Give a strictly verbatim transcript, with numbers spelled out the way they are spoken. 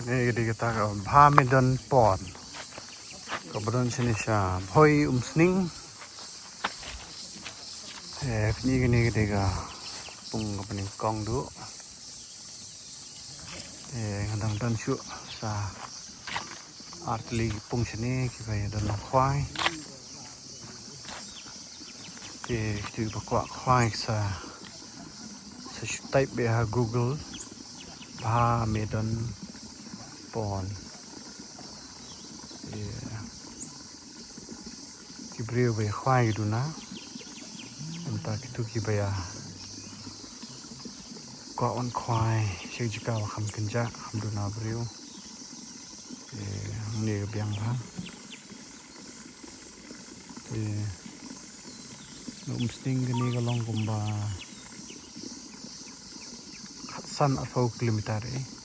Kane ka dei kata ka Bha Medon Pond. Kaba don shane sha Bhoi Umsning. Eh, kane, kane ka dei ka pung kaba nyngkong duh. Eh, nga dang don shuh sa ar tylli ki pung shane kiba ïadon lang khwai. Te kitu kiba kwah khwai sa, sa shu type beit ha Google Bha Medon Pond. Te ki briew ba ïa khwai ki duna. Mynta kitu kiba ïa kwah wan khwai sha ki jaka ba kham kynjah, kham duna briew. Te hangne ka biang bha. Te na Umsning kane ka long kumba khatsan arphew kilometer eh.